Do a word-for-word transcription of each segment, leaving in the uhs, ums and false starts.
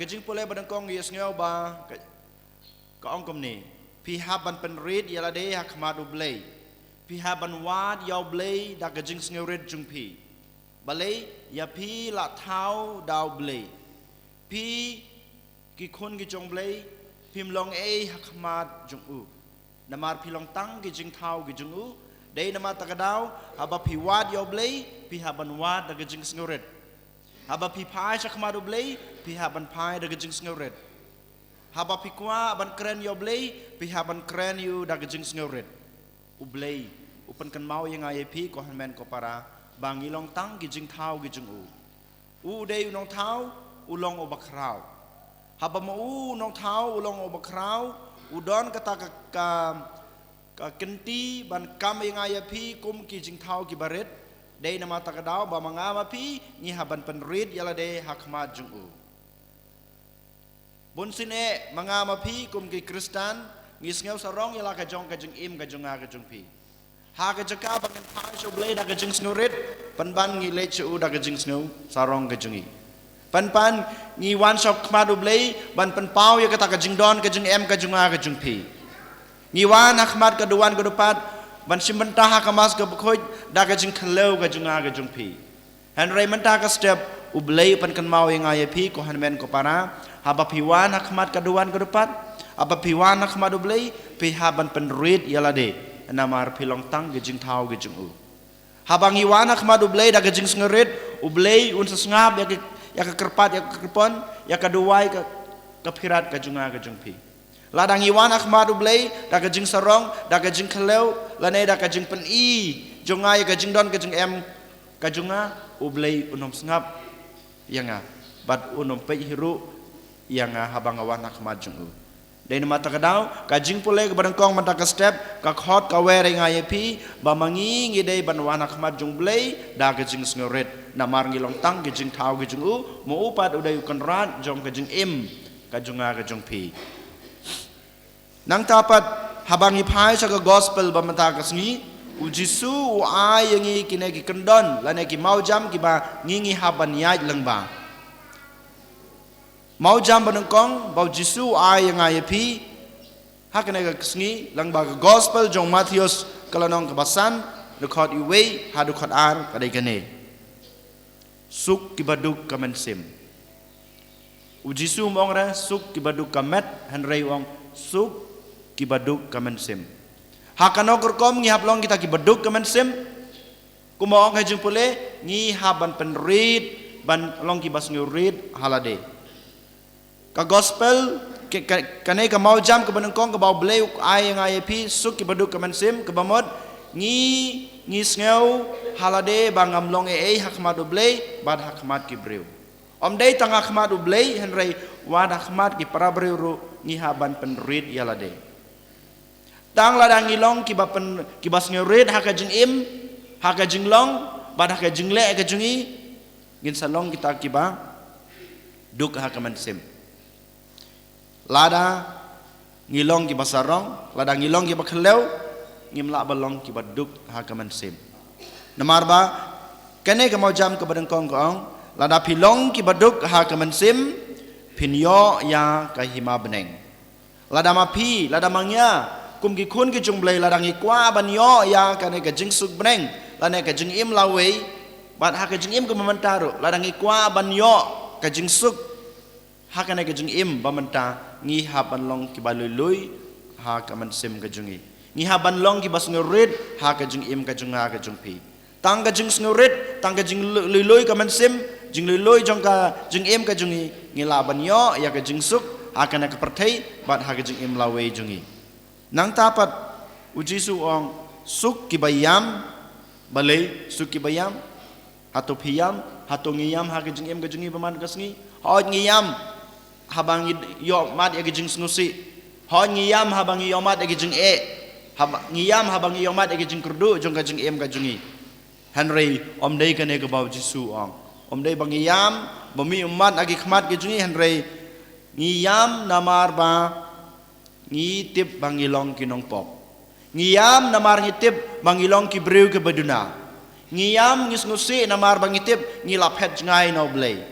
Ka jingpule ba nyngkong ïa sngew ba ka, ka ong kumne. Phi hap ban pynrit ïa lade ha khmat U Blei. Phi hap ban wad ïa U Blei da ka jingsngewrit jong phi. Balei ïa phi la thaw da U Blei. Phi ki khun ki jong Blei, phim long ei ha khmat jong u. Namar phi long tang ki jingthaw ki jong u. Dei namar ta ka daw, haba phi wad ïa U Blei, phi hap ban wad da ka jingsngewrit. Haba phi phai sha khmat U Blei, phi hap ban phai da ka jingsngewrit. Haba phi kwah ban kren ïa U Blei, phi hap ban kren ïa u da ka jingsngewrit. U Blei u pynkynmaw ïa nga ïa phi ko hynmen ko para, ba ngi long tang ki jingthaw ki jong u. U dei u nongthaw, u long u bakhraw. Haba ma u nongthaw, u long u bakhraw, u don kata ka, ka, ka kynti ban kam ïa nga ïa phi kum ki jingthaw ki barit. Dei namar ta ka daw ba ma nga ma phi ngi hap ban pynrit ïa lade ha khmat jong u. Bun sien eh ma nga ma phi kum ki Khristan ngi sngew sarong ïa la ka jong ka jingim ka jong nga ka jong phi. Ha ka jaka ba ngin phai sha U Blei da ka jingsngewrit, pynban ngi leit sha u da ka jingsngew sarong ka jong ngi. Pynban ngi wan sha khmat U Blei ban pynpaw ïa kata ka jingdon ka jingem ka jong nga ka jong phi. Ngi wan ha khmat ka duwan ka dupat ban shim bynta ha ka Mass ka bakhuid da ka jingkhlem ka jong nga ka jong phi. Hynrei mynta ka step U Blei u pynkynmaw ïa nga ïa phi ko hynmen ko para, haba phi wan ha khmat ka duwan ka dupat, haba phi wan ha khmat U Blei, phi hap ban pynrit ïa lade. Namar phi long tang ki jingthaw ki jong u. Haba ngi wan ha khmat U Blei da ka jingsngewrit, U Blei un sa sngap ïa ka, ïa ka kyrpad, ïa ka kyrpon, ïa ka duwai ka, ka phirat ka jong nga ka jong phi. Lada ngi wan ha khmat U Blei da ka jingsarong, da ka jingkhlem, lane da ka jingpyni jong nga ïa ka jingdon ka jingem ka jong nga, U Blei un ym sngap ïa nga bad un ym peit hi ruh ïa nga haba nga wan ha khmat jong u. Dei namar ta ka daw ka jingpule kaba nyngkong mynta ka step ka khot ka wer ïa nga ïa phi ba ma ngi ngi dei ban wan ha khmat jong U Blei da ka jingsngewrit, namar ngi long tang ki jingthaw ki jong u, ma u pat u dei u kynrad jong ka jingim ka jong nga ka jong phi. Nangta pat haba ngi phai sha ka gospel ba mynta ka sngi, U Jisu u ai ïa ngi kine ki kyndon lane ki mawjam kiba ngi ngi hap ban ïaid lyngba. Mawjam ba nyngkong ba U Jisu u ai ïa nga ïa phi ha kane ka sngi lyngba ka gospel jong Mathaios ka lynnong kaba san, dkhot wei haduh dkhot ar ka dei kane. Suk kiba duk ka mynsiem. U Jisu um ong re suk kiba duk ka met, hynrei u ong suk kiba duk ka mynsiem. Ha kano ka rukom ngi hap long kita kiba duk ka mynsiem? Kumba ong ka jingpule, ngi hap ban pynrit ban long kiba sngewrit ha lade. Ka gospel, ka, ka, kane ka mawjam kaba nyngkong kaba U Blei u ai ïa nga ïa phi, suk kiba duk ka mynsiem, kaba mut ngi, ngi sngew ha lade ba ngam long ei ei ha khmat U Blei bad ha khmat ki briew. Ym dei tang ha khmat U Blei, hynrei wat ha khmat ki para briew ruh ngi hap ban pynrit ïa lade. Tang lada ngi long kiba pyn, kiba sngewrit ha ka jingim, ha ka jinglong bad ha ka jingleh ka jong ngi, ngin sa long kita kiba duk ha ka mynsiem. Lada ngi long kiba sarong, lada ngi long kiba khlem, ngim lah ban long kiba duk ha ka mynsiem. Namar ba kane ka mawjam kaba nyngkong ka ong, lada phi long kiba duk ha ka mynsiem, phin ïoh ïa ka hima bneng. Lada ma phi, lada ma ngi, kum ki khun ki jong U Blei, lada ngi kwah ban ïoh ïa kane ka jingsuk bneng lane ka jingim lawei, bad ha ka jingim kaba mynta ruh, lada ngi kwah ban ïoh ka jingsuk ha kane ka jingim ba mynta, ngi hap ban long kiba lui lui ha ka mynsiem ka jong ngi. Ngi hap ban long kiba sngewrit ha ka jingim ka jong nga ka jong phi. Tang ka jingsngewrit, tang ka jinglui lui ka mynsiem, jinglui lui jong ka jingim ka jong ngi, ngi lah ban ïoh ïa ka jingsuk ha kane ka pyrthei bad ha ka jingim lawei jong ngi. Nangta pat U Jisu u ong suk kiba ïam. Balei suk kiba ïam? Hato phi ïam? Hato ngi ïam ha ka jingim ka jong ngi ba man ka sngi? Hooid ngi ïam haba ngi ïohmad ïa ka jingsngewsih. Hooid ngi ïam haba ngi ïohmad ïa ka jingeh. Haba ngi ïam haba ngi ïohmad ïa ka jingkyrduh jong ka jingim ka jong ngi. Hynrei ym dei kane kaba U Jisu u ong. Ym dei ba ngi ïam ba mih ummat ha ki khmat ki jong ngi, hynrei ngi ïam namar ba ngi tip ba ngi long ki nongpop. Ngi ïam namar ngi tip ba ngi long ki briew kiba duna. Ngi ïam, ngi sngewsih namar ba ngi tip ngi la phet jngai na U Blei.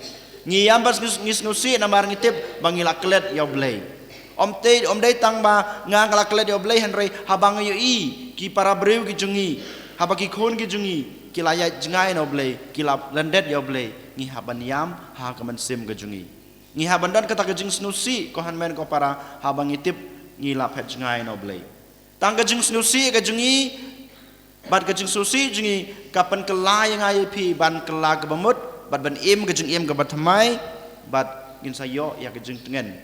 Ngi ïam bad ngi, ngi sngewsih namar ngi tip ba ngi la klet ïa U Blei. Ym dei, ym dei tang ba nga nga la klet ïa U Blei, hynrei haba ngi ïohi ki para briew ki jong ngi, haba ki khun ki jong ngi ki la ïaid jngai na U Blei, ki la lyndet ïa U Blei, ngi hap ban ïam ha ka mynsiem ka jong ngi. Ngi hap ban don kata ka jingsngewsih, ko hynmen ko para, haba ngi tip ngi la phet jngai na U Blei. Tang ka jingsngewsih ka jong ngi bad ka jingsngewsih jong ngi ka pynkylla ïa nga ïa phi ban kylla kaba mut bad ban im ka jingim kaba thymmai, bad ngin sa ïoh ïa ka jingtngen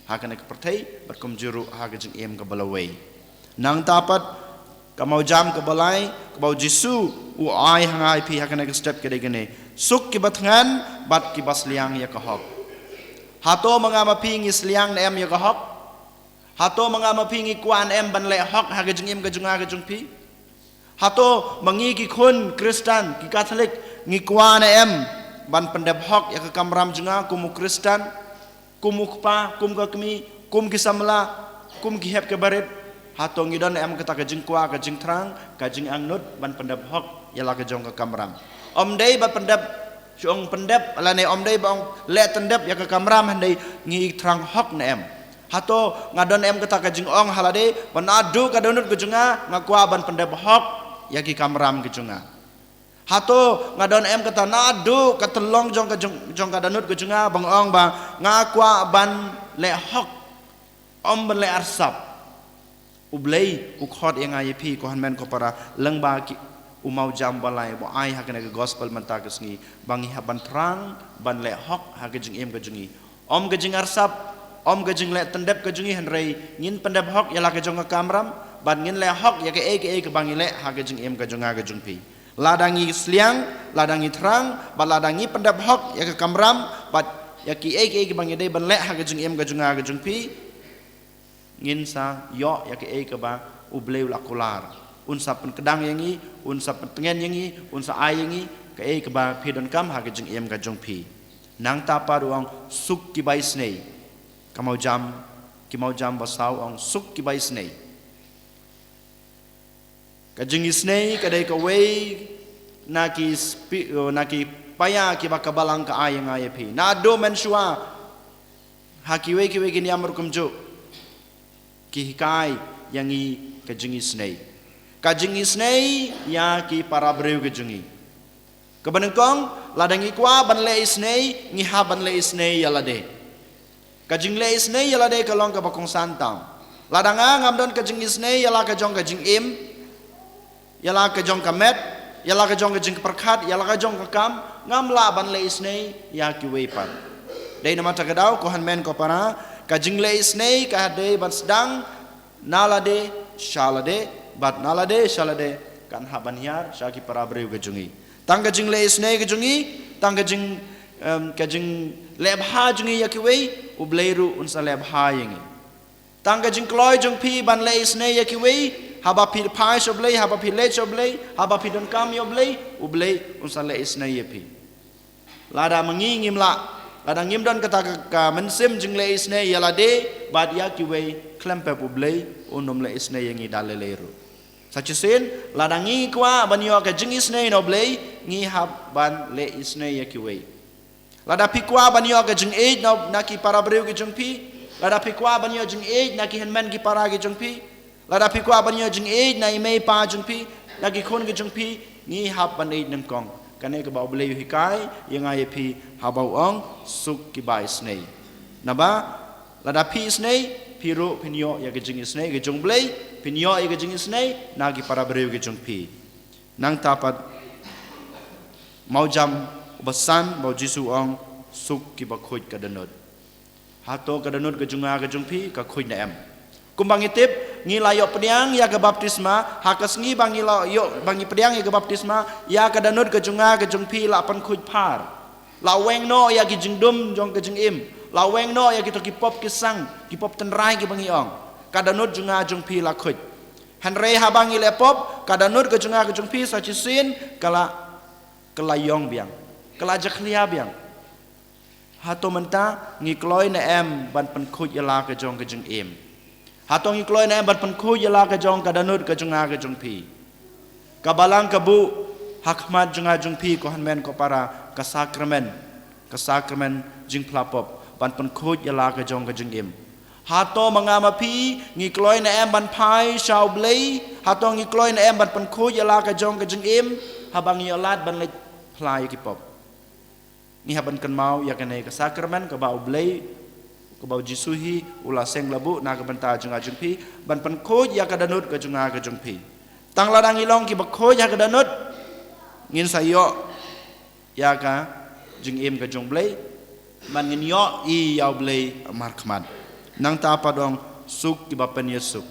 ha kane ka pyrthei bad kumjuh ruh ha ka jingim kaba lawei. Nangta pat, ka mawjam kaba lai kaba U Jisu u ai ha nga ïa phi ha kane ka step ka dei kane: Suk kiba thngan bad kiba sliang ïa ka hok. Hato ma nga ma phi ngi sliang ne em ïa ka hok? Hato ma nga ma phi ngi kwah ne em ban leh hok ha ka jingim ka jong nga ka jong phi? Hato ma ngi ki khun Khristan, ki Katholik, ngi kwah ne em ban pyndep hok ïa ka kamram jong nga kum u Khristan, kum u kpa, kum ka kmie, kum ki samla, kum ki hep ki barit? Hato ngi don ne em kata ka jingkwah, ka jingthrang, ka jingangnud ban pyndep hok ïa la ka jong ka kamram? Ym dei ban pyndep, shong pyndep, lane ym dei ban leh tyndep ïa ka kamram, hynrei ngi thrang hok ne em? Hato nga don em kata ka jingong ha lade ba naduh ka dohnud ka jong nga, nga kwah ban pyndep hok ïa ki kamram ki jong nga? Hato nga don em kata naduh ka tyllong jong ka jong, jong ka dohnud ka jong nga ba nga ong ba nga kwah ban leh hok, ym ban leh arsap? U Blei u khot ïa nga ïa phi, ko hynmen ko para, lyngba ki, u mawjam ba lai ba u ai ha kane ka gospel mynta ka sngi, ba ngi hap ban thrang ban leh hok ha ka jingim ka jong ngi. Ym ka jingarsap, ym ka jingleh tyndep ka jong ngi, hynrei ngin pyndep hok ïa la ka jong ka kamram, bad ngin leh hok ïa kaei kaei kaba ngi leh ha ka jingim ka jong nga ka jong phi. Lada ngi sliang, lada ngi thrang, bad lada ngi pyndep hok ïa ka kamram bad ïa kiei kiei kiba ngi dei ban leh ha ka jingim ka jong nga ka jong phi, ngin sa ïoh ïa kaei kaba U Blei u la kular. Un sa pynkdang ïa ngi, un sa pyntngen ïa ngi, un sa ai ïa ngi kaei kaba phi donkam ha ka jingim ka jong phi. Nangta pat u ong, suk kiba isnei. Ka mawjam, ki mawjam ba saw u ong, suk kiba isnei. Ka jingisnei ka dei kawei na ki spi-, na ki paia kiba ka Balang ka ai ïa nga ïa phi. Naduh mynshuwa, ha kiwei kiwei ki niam ruh kumjuh, ki hikai ïa ngi ka jingisnei. Ka jingisnei ïa ki para briew ki jong ngi. Kaba nyngkong, lada ngi kwah ban leh isnei, ngi hap ban leh isnei ïa lade. Ka jingleh isnei ïa lade ka long kaba kongsan tam. Lada nga ngam don ka jingisnei ïa la ka jong ka jingim, ïa la ka jong ka met, ïa la ka jong ka jingpyrkhat, ïa la ka jong ka kam, ngam lah ban leh isnei ïa kiwei pat. Dei namar kata ka daw, ko hynmen ko para, ka jingleh isnei ka dei ban sdang na lade sha lade, bad na lade sha lade kan hap ban hiar sha ki para briew ka jong ngi. Tang ka jingleh isnei ka jong ngi, tang ka jing, em, ka jingleh bha jong ngi ïa kiwei, U Blei ruh un sa leh bha ïa ngi. Tang ka jingkloi jong phi ban leh isnei ïa kiwei, haba phi phai sha U Blei, haba phi leit sha U Blei, haba phi donkam ïa U Blei, U Blei un sa leh isnei ïa phi. Lada ma ngi ngim lah, lada ngim don kata ka, ka mynsiem jingleh isnei ïa lade bad ïa kiwei, khlem pep U Blei un ym leh isnei ïa ngi da lei lei ruh. Sa shisien, lada ngi kwah ban ïoh ka jingisnei na U Blei, ngi hap ban leh isnei ïa kiwei. Lada phi kwah ban ïoh ka jingïeit na, na ki para briew ki jong phi, lada phi kwah ban ïoh jingïeit na ki hynmen ki para ki jong phi, lada phi kwah ban ïoh jingïeit na i mei i pa jong phi, na ki khun ki jong phi, ngi hap ban ïeit nyngkong. Kane kaba U Blei u hikai ïa nga ïa phi haba u ong, suk kiba isnei. Naba lada phi isnei, phi ruh phin ïoh ïa ka jingisnei ka jong U Blei, phin ïoh ïa ka jingisnei na ki para briew ki jong phi. Nangta pat, mawjam uba san ba U Jisu u ong, suk kiba khuid ka dohnud. Hato ka dohnud ka jong nga ka jong phi ka khuid ne em? Kumba ngi tip, ngi la ïoh pdiang ïa ka baptisma, ha ka sngi ba ngi la ïoh, ba ngi pdiang ïa ka baptisma, ïa ka dohnud ka jong nga ka jong phi la pynkhuid phar. La weng noh ïa ki jingdum jong ka jingim. La weng noh ïa kito ki pop ki sang, ki pop tynrai kiba ngi ong. Ka dohnud jong nga jong phi la khuid. Hynrei haba ngi leh pop, ka dohnud ka jong nga ka jong phi sa shisien ka la, ka la ïong biang, ka la jakhlia biang. Hato mynta ngi kloi ne em ban pynkhuid ïa la ka jong ka jingim? Hato ngi kloi ne em ban pynkhuid ïa la ka jong ka dohnud ka jong nga ka jong phi? Ka Balang ka buh ha khmat jong nga jong phi, ko hynmen ko para, ka sakramen ka sakramen jingphla pop, ban pynkhuid ïa la ka jong ka jingim. Hato ma nga ma phi ngi kloi ne em ban phai sha U Blei? Hato ngi kloi ne em ban pynkhuid ïa la ka jong ka jingim haba ngi ïoh lad ban leit phla ïa ki pop? Ngi hap ban kynmaw ïa kane ka sakramen kaba U Blei, kaba U Jisu hi u la seng la buh na ka bynta jong nga jong phi, ban pynkhuid ïa ka dohnud ka jong nga ka jong phi. Tang lada ngi long kiba khuid ïa ka dohnud, ngin sa ïoh ïa ka jingim ka jong U Blei, ban ngin ïohi ïa U Blei markhmat. Nangta pat ong, suk kiba pynïasuk.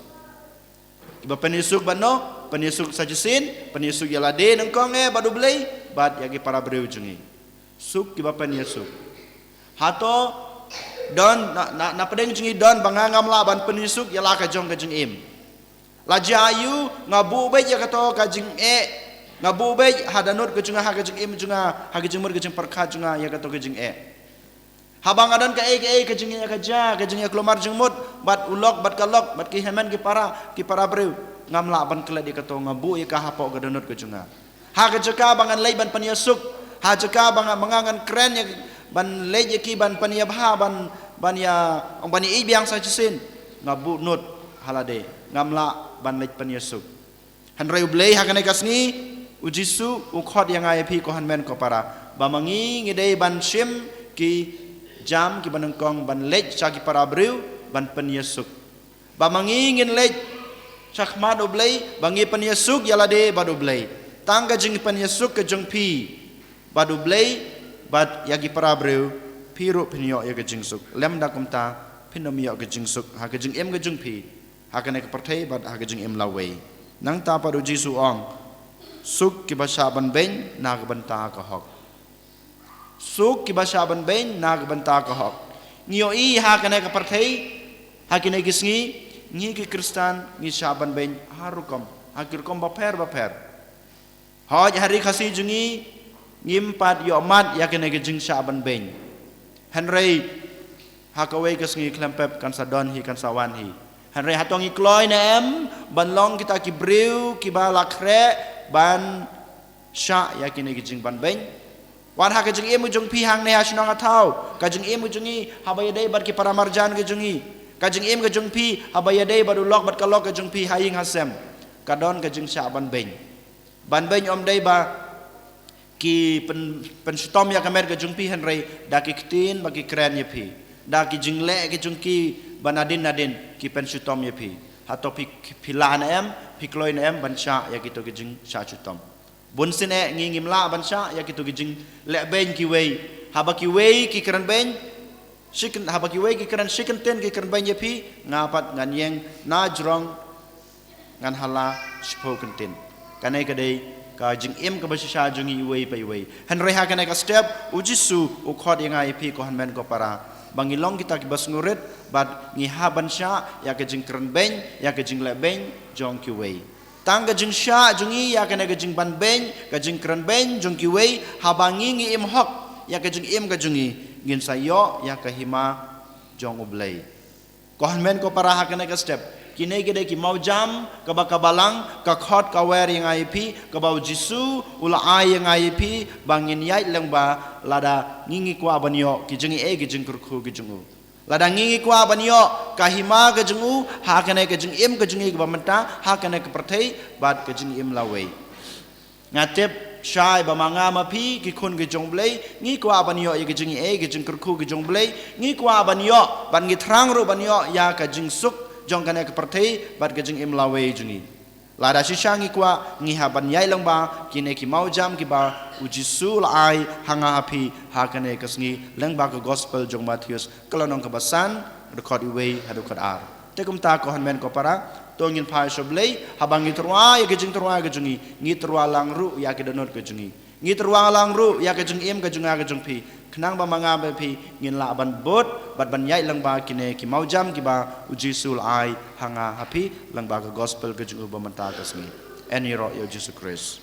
Kiba pynïasuk bad no, pynïasuk sa shisien, pynïasuk ïa lade nyngkong eh bad U Blei, bad ïa ki para briew jong ngi. Suk kiba pynïasuk. Hato don na, na, na pdeng jong ngi don ba nga ngam lah ban pynïasuk ïa la ka jong ka jingim. La jia aiu, nga buh beit ïa kato ka jingeh, nga buh beit ha dohnud ka jong nga, ha ka jingim jong nga, ha ka jingmut ka jingpyrkhat jong nga ïa kato ka jingeh. Haba nga don kaei kaei ka jingïakajia, ka jingïaklumar jingmut bad u lok bad ka lok bad ki hynmen ki para, ki para briew, ngam lah ban klet ïa kato, nga buh ïa ka hapoh ka dohnud ka jong nga. Ha ka jaka ba ngan leit ban pynïasuk, ha jaka ba nga, ba nga ngan kren ïa, ban leit ïa ki ban pynïabha, ban, ban ïa, ban ïaieit biang sa shisien, nga buh nud ha lade, ngam lah ban leit pynïasuk. Hynrei U Blei ha kane ka sngi, U Jisu u khot ïa nga ïa phi ko hynmen ko para, ba ma ngi ngi dei ban shim ki jam kiba nyngkong, ban leit sha ki para briew ban pynïasuk. Ba ma ngi ngin leit shakhmat U Blei, ba ngi pynïasuk ïa lade bad U Blei. Tang ka jingpynïasuk ka jong phi bad U Blei bad ïa ki para briew, phi ruh phin ïoh ïa ka jingsuk. Lymda kumta phin ym ïoh ka jingsuk ha ka jingim ka jong phi, ha kane ka pyrthei bad ha ka jingim lawei. Nangta pat U Jisu u ong, suk kiba shah ban beiñ na ka bynta ka hok. Suk kiba shah ban beiñ na ka bynta ka hok. Ngi ïohi ha kane ka pyrthei, ha kine ki sngi, ngi ki Khristan ngi shah ban beiñ ha rukom, ha ki rukom bapher bapher. Hooid ha ri Khasi jong ngi, ngim pat ïoh mad ïa kane ka jingshah ban beiñ. Hynrei ha kawei ka sngi khlem pep kan sa don hi, kan sa wan hi. Hynrei hato ngi kloi ne em ban long kita ki briew kiba la khreh ban shah ïa kine ki jingban beiñ? Wat ha ka jingim ka jong phi hangne ha shnong ha thaw, ka jingim ka jong ngi haba ïadei bad ki para marjan ka jong ngi, ka jingim ka jong phi haba ïadei bad u lok bad ka lok ka jong phi ha ïing ha sem, ka don ka jingshah ban beiñ. Ban beiñ ym dei ba ki pyn, pynshitom ïa ka met ka jong phi, hynrei da ki ktien ba ki kren ïa phi, da ki jingleh ka jong ki ba nadien nadien ki pynshitom ïa phi. Hato phi, phi lah ne em, phi kloi ne em ban shah ïa kito ki jingshah shitom? Bunsien eh ngi ngim lah ban shah ïa kito ki jingleh beiñ kiwei. Haba kiwei ki kren beiñ shi kyn, haba kiwei ki kren shi kyntien, ki kren beiñ ïa phi, nga pat ngan ïeng na jrong, ngan hala shiphew kyntien. Kane ka dei ka jingim kaba shisha jong ngi iwei pa iwei. Hynrei ha kane ka step U Jisu u khot ïa nga ïa phi ko hynmen ko para, ba ngi long kita kiba sngewrit bad ngi hap ban shah ïa ka jingkren beiñ, ïa ka jingleh beiñ jong kiwei. Tang ka jingshah jong ngi ïa kane ka jingban beiñ, ka jingkren beiñ jong kiwei, haba ngi ngi im hok ïa ka jingim ka jong ngi, ngin sa ïoh ïa ka hima jong U Blei. Ko hynmen ko para, ha kane ka step, kine ki dei ki mawjam kaba ka Balang ka khot ka wer ïa nga ïa phi, kaba U Jisu u la ai ïa nga ïa phi, ba ngin ïaid lyngba lada ngi ngi kwah ban ïoh ki jingaiei ki jingkyrkhu ki jong u. Lada ngi ngi kwah ban ïoh ka hima ka jong u ha kane ka jingim ka jong ngi kaba mynta, ha kane ka pyrthei bad ka jingim lawei. Nga tip shai ba ma nga ma phi ki khun ki jong U Blei, ngi kwah ban ïoh ïa ka jingaiei ka jingkyrkhu ka jong U Blei, ngi kwah ban ïoh, bad ngi thrang ruh ban ïoh ïa ka jingsuk jong kane ka pyrthei bad ka jingim lawei jong ngi. Lada shisha ngi kwah, ngi hap ban ïaid lyngba kine ki mawjam kiba U Jisu u la ai ha nga ha phi ha kane ka sngi, lyngba ka gospel jong u Mathaios, ka lynnong kaba san, dkhot iwei haduh dkhot ar. Te kumta ko hynmen ko para, to ngin phai sha U Blei, haba ngi tyrwa ïa ka jingtyrwa ka jong ngi, ngi tyrwa lang ruh ïa ka dohnud ka jong ngi. Ngi tyrwa lang ruh ïa ka jingim ka jong nga ka jong phi, khnang ba ma nga ma phi ngin lah ban bud bad ban ïaid lyngba kine ki mawjam kiba U Jisu u la ai ha nga ha phi, lyngba ka gospel ka jong u ba mynta ka sngi. Yn ïaroh ïa U Jisu Khrist.